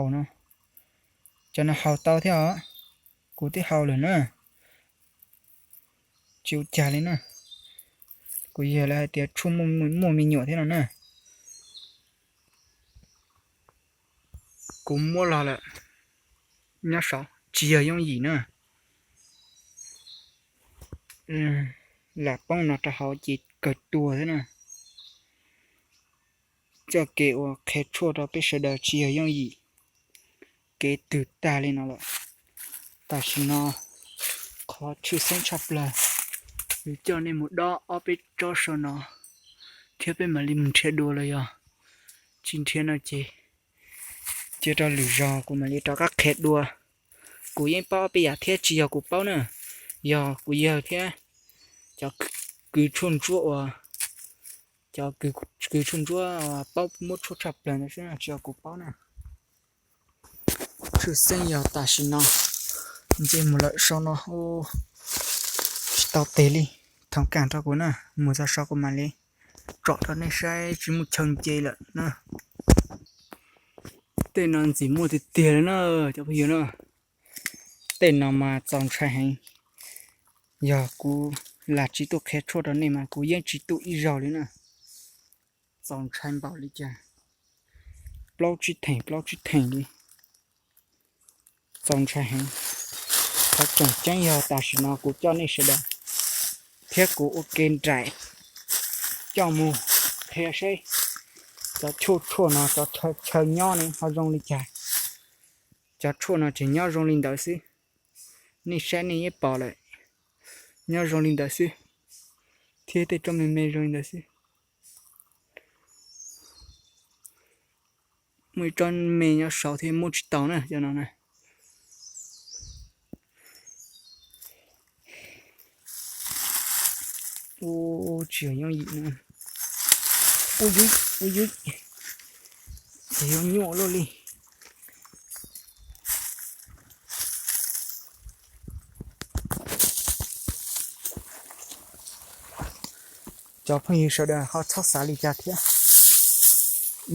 haus no. Cov no haus tau thiab os. Kuv twb haus lawm na. Tsis ua cas li na. Kuv yog lawv hais tias tshuaj muaj me nyuam thiab no na. Kuv muab los lawm. Nyob saud tsis yog yooj yim na. Lam poob no rau hauv ces kawg tuag thiab na. Txoj kev uas qhia tshuaj rau peb sawv daws tsis yog yooj yim, kev twg tag li no lawm. Tam sim no qhov tshwj xeeb tshaj plaws, yuav coj nej mus dob ob peb tsob saum no thiab peb mam li mus nrhiav dua los yog tsis nrhiav no ces cia rau lwm zaus kuv mam li rov qab qhia dua. Kuv yeej paub ob peb yam thiab tsis yog kuv paub na, yog kuv yawg thiab cov kws tshuaj ntsuab uas, cov kws tshuaj ntsuab paub muab tshuaj tshaj plaws ntawd xwb tsis yog kuv paub na. Tshwj xeeb yog tam sim no nce mus lawm saum no tsis tau tes li, thoov kam rau kuv na, mus txog saum kuv mam li tsom rau nej saib tsis muaj chaw nce lawm na. Tej no ntxim muaj tiag tiag li na cov phooj ywg na. Tej no mas txaus ntshai heev. Yog kuv lam tsis tuaj qhia tshuaj rau nej mas kuv yeej tsis tuaj ib zaug li na. Txaus ntshai npaum li cas, plaub tsib theem plaub tsib theem li. Txaus ntshai heev. Qhov tseem ceeb yog tam sim no kuv coj nej sawv daws thiab kuv ua ke nraim coj mus qhia seb cov tshuaj tshuaj no cov chaw nyob ne ho zoo li cas. Cov tshuaj no tseem nyob zoo li ntawd xwb. Nej saib nej yeej pom lawm, nyob zoo li ntawd xwb, thiab tej tsob me me zoo li ntawd xwb. Muaj ib tsob me nyob saud thiab muab tsis tau na cov no na. Ua tsis yog yooj yim na. Ua yub, ua yub, ces yuav nyuaj luaj li. Cov phooj ywg sawv daws ho txhob xav li cas thiab.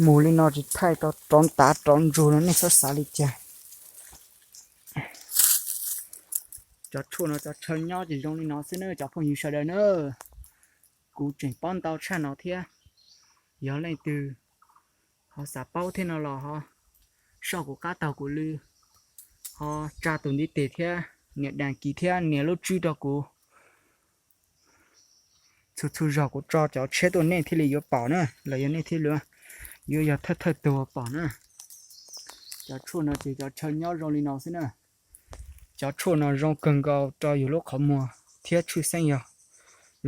Mus li no tsis thaij rov rov ntav rov ntsug no nej txhob xav li cas. Cov tshuaj no cov chaw nyob ces zoo li no xwb na cov phooj ywg sawv daws na. Kuv tseem paub ntau tshaj no thiab. Yog leej twg ho xav paub thiab no los ho soj kuv qab taug kuv lw, ho tsa tus ntiv tes thiab nias das kis thiab nias lub tswb rau kuv. Txhua txhua zaus kuv tso cov tshiab tuaj nej thiaj li yuav pom na los yog nej thiaj li yuav yog thawj thawj tug pom na. Cov tshuaj no ces cov chaw nyob zoo li no xwb na. Cov tshuaj no zoo kawg nkaus rau yus lub qhov muag thiab tshwj xeeb yog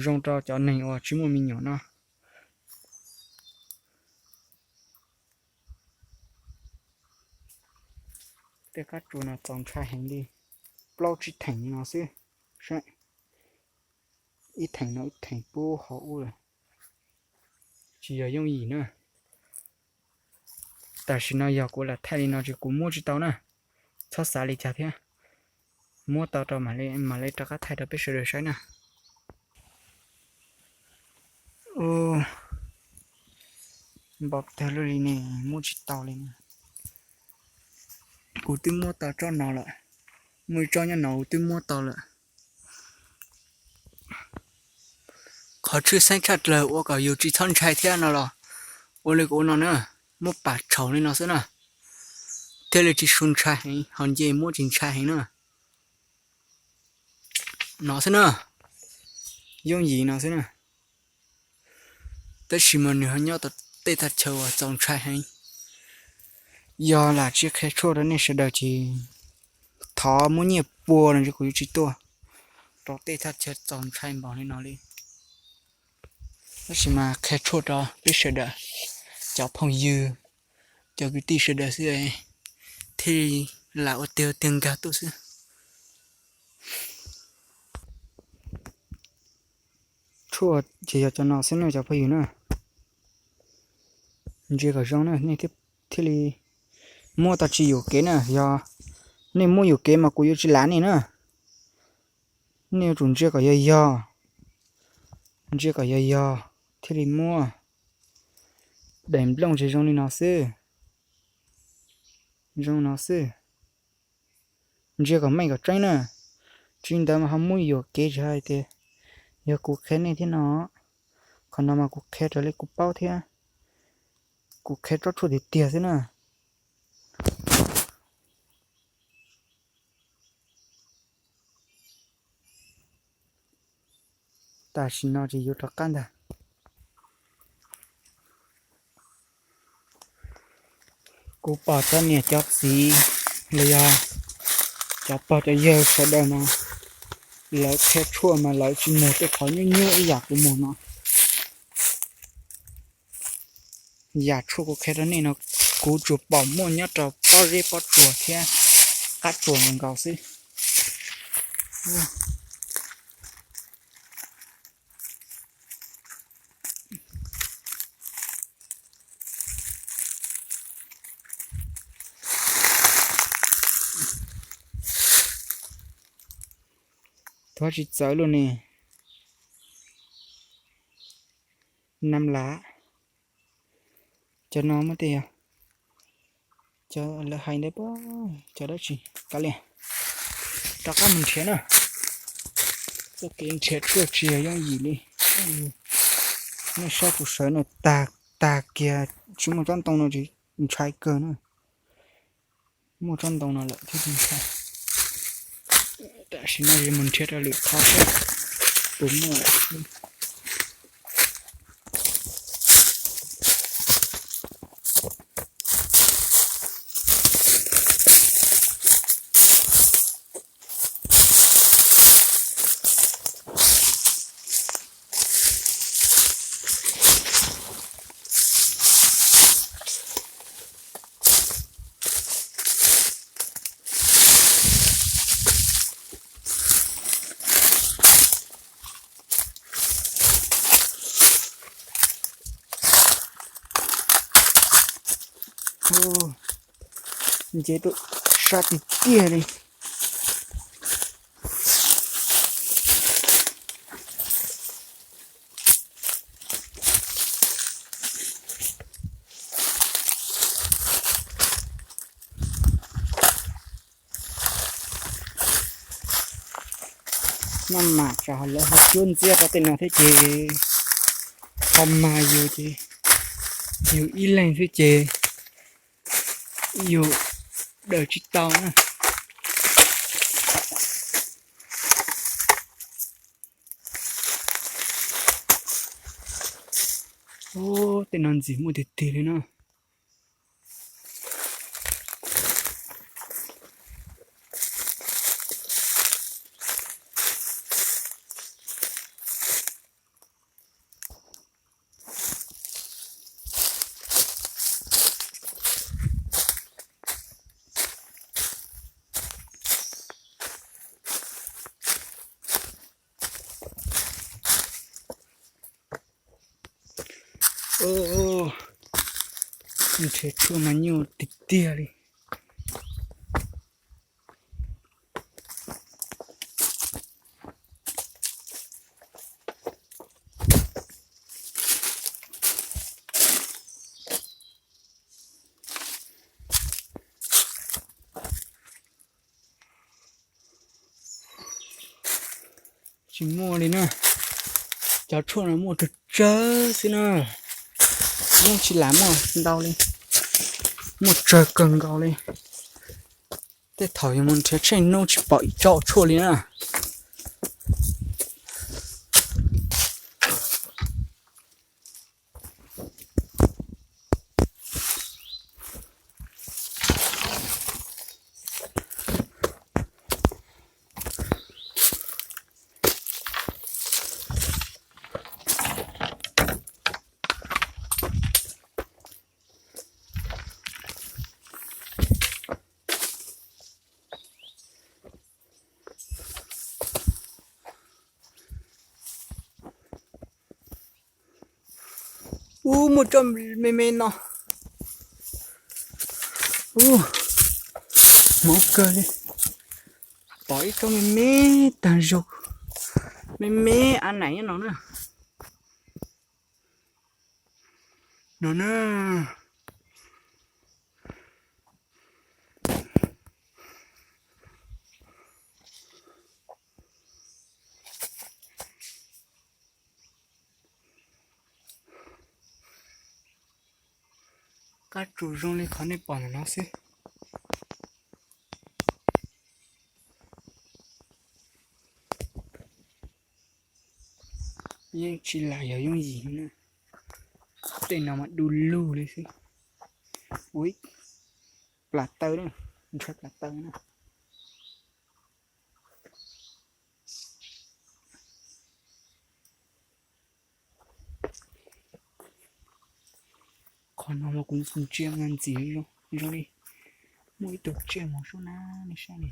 zoo rau cov neeg uas tsis muaj me nyuam no. Tej qab tsuas no txaus ntshai heev li, plaub tsib theem no xwb. Ib theem no ib theem pub hauv ub lawm, tsis yog yooj yim na. Tam sim no yog kuv lam thaij li no ces kuv muab tsis tau na, txhob xav li cas thiab. Muab tau rau mam li rov qab thaij rau peb sawv daws saib na. Npau taws luaj li ne, muab tsis tau li na. Kuv twb muab tau tsob no lawm, muaj ib tsob nyob no kuv twb muab tau lawm. Qhov tshwj xeeb tshaj plaws ua kom yus tsis txhob ntshai thiab no los ua li kuv ua no na, muab pam tshaum li no xwb na, thiaj li tsis su ntshai heev, ho nce muab tsis ntshai heev na. No xwb na, yooj yim no xwb na. Tab sis mas nws ho nyob tau tej thaj chaw uas txaus ntshai heev. Yog lam tsis qhia tshuaj rau nej sawv daws ces thov muab nyiaj pua los kuv yuav tsis tuaj rau tej thaj chaw txaus ntshai npaum li no li. Tab sis mas qhia tshuaj rau peb sawv daws, cov phooj ywg, cov kwv tij sawv daws xwb, thiaj li lam ua tiag ua tiag nkag tuaj xwb. Tshuaj ces yog cov no xwb na cov phooj ywg na. Ntsia kom zoo na, nej thiaj li muab tau tsis yuam kev na. Yog nej muab yuam kev mas kuv yuav tsis lav nej na. Nej yuav tsum ntsia kom yog yog, ntsia kom yog yog thiaj li muab. Daim nplooj ces zoo li no xwb. Zoo no xwb. Ntsia kom meej kom tseeb na. Tsis li ntawd mas ho muab yuam kev tsis hais tias yog kuv qhia nej thiab no. Qhov no mas kuv qhia raws li kuv paub thiab. Kuv qhia tsob tshuaj tiag tiag xwb na. Tam sim no ces yuav rov qab ntag. Kuv pom cov niam cov txiv los yog cov pog cov yawg sawv daws no, lawv qhia tshuaj mas lawv tsis muag tej qhov nyuaj nyuaj ib yam kuv muag no. Yam tshuaj kuv qhia rau nej no, kuv tsuas pom muaj nyob rau pob zeb pob tsuas thiab qab tsuas nkaus nkaus xwb. Thov tsis txawv luaj ne. Nam lam, cov no muab tej yog cov lawv hais ntawd, cov dab tsi, kav liam, rov qab mus nrhiav na. Txoj kev nrhiav tshuaj tsis yog yooj yim li. Nej saib kuv sawv no tag, tag kiag, tsis muaj tsob ntoo no tsis ntshai kawg na. Muaj tsob ntoo no lawm thiaj li ntshai. Tam sim no yuav mus nrhiav rau lwm qhov seb puas muaj. Nce tuaj sab tiag tiag li. Maj mam tsam lawv ho cuab ntxiab rau tej no thiab ces ho mag yus ces yus ib leeg xwb ces yus daws tsis tau na. Ub, tej no ntxim muaj tiag tiag li na. Nrhiav tshuaj mas nyuaj tiag tiag li. Tsis muaj li na. Cov tshuaj no muaj tsawg tsawg xwb na. Yeej tsis lam muaj ntau li. Muaj tsawg kawg nkaus li. Tej thaum yus mus nrhiav tsheej hnub tsis pom ib tsob tshuaj li na. Ub, muaj tsob me me no. Ub, hmoov kawg li. Pom ib tsob me me tag zog, me me a naim no na. No na. Ab, tsuas zoo li qhov nej pom ntawm no xwb. Yeej tsis lam yog yooj yim na. Tej no mas du lug li xwb. Ui, plas taw na, ntshai plas taw na. Qhov no mas kuv ntsia mas ntxim zoo, zoo li muaj ib tug tsiaj mus sub na, nej saib li.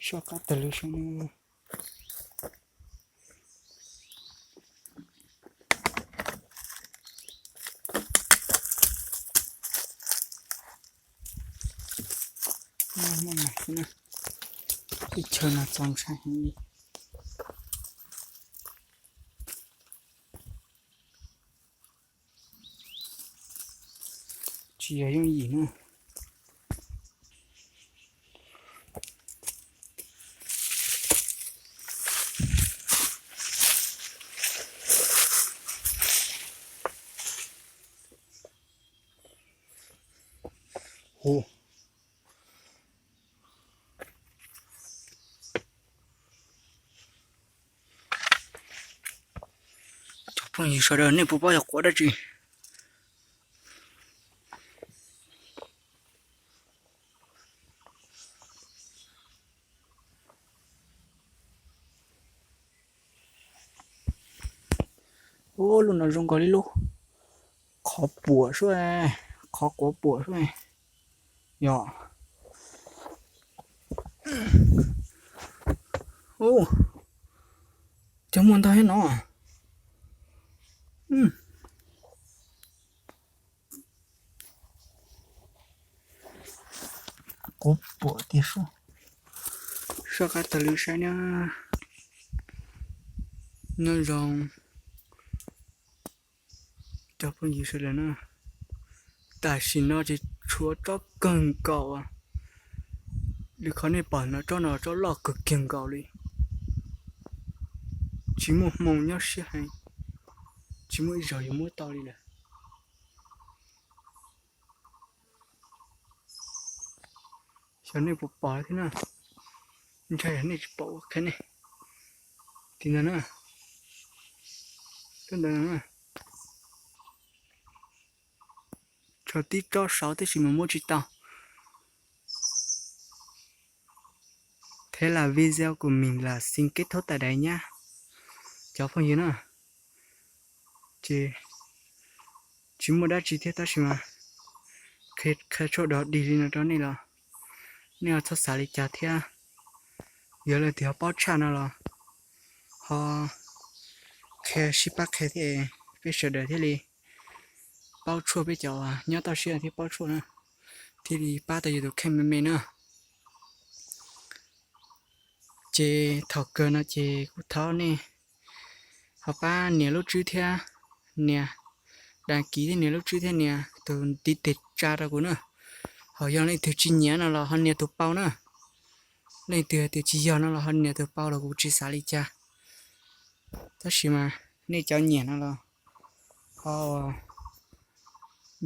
Soj qab tag li sub na. Teb chaws no txaus ntshai heev li. Tsis yog yooj yim na. Hu, cov phooj ywg sawv daws, nej puas paub yog quav dab tsi? Ub, lub no zoo nkaus li lub qhov puam sub, qhov quav puam sub. Yog. Ub, cov muaj ntau thiab no. Quav puam tiag sub. Soj qab taug lw saib na. Nyob zoo cov phooj ywg sawv daws na. Tam sim no ces tshuav tsob kawg nkaus, li qhov nej pom no, tsob no tsob loj kawg kiag nkaus li. Tsis muaj hmoo nyob siab heev, tsis muaj ib zaug yuav muab tau li lawm. Xyov nej puas pom thiab na. Ntshai yog nej tsis pom ua qhia nej. Tim ntawd na, tsob ntawd na, tshuav tib tsob saud tab sis mas muab tsis tau. Thế là video của mình là xin kết thúc tại đây nhé, cov phooj ywg na. Ces tsis muaj dab tsi thiab tab sis mas qhia tshuaj dog dig li no rau nej los nej ho txhob xav li cas thiab. Yog leej twg ho paub tshaj no los ho qhia sib pab qhia thiab, peb sawv daws thiaj li paub tshuaj, peb cov nyob toj siab thiaj paub tshuaj na, thiaj li pab tau yus tus kheej me me na. Ces thaum kawg no ces kuv thov nej ho pab nias lub tswb thiab, nias đăng ký thiab, nias lub tswb thiab nias tus ntiv tes tsa rau kuv na. Ho yog leej twg tsis nyiam no los ho nias tus pau na. Leej twg tias tsis yog no los ho nias tus pau los kuv tsis xav li cas. Tab sis mas nej cov nyiam no los ho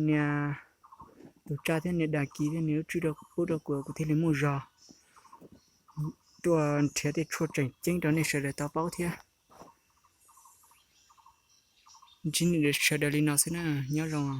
nias tus tsa thiab nias đăng ký thiab nias lub tswb rau kuv, pub rau kuv, kuv thiaj li muaj zog tuaj nrhiav tej tshuaj tseem ceeb rau nej sawv daws tau paub thiab. Ntsib nej sawv daws li no xwb na, nyob zoo.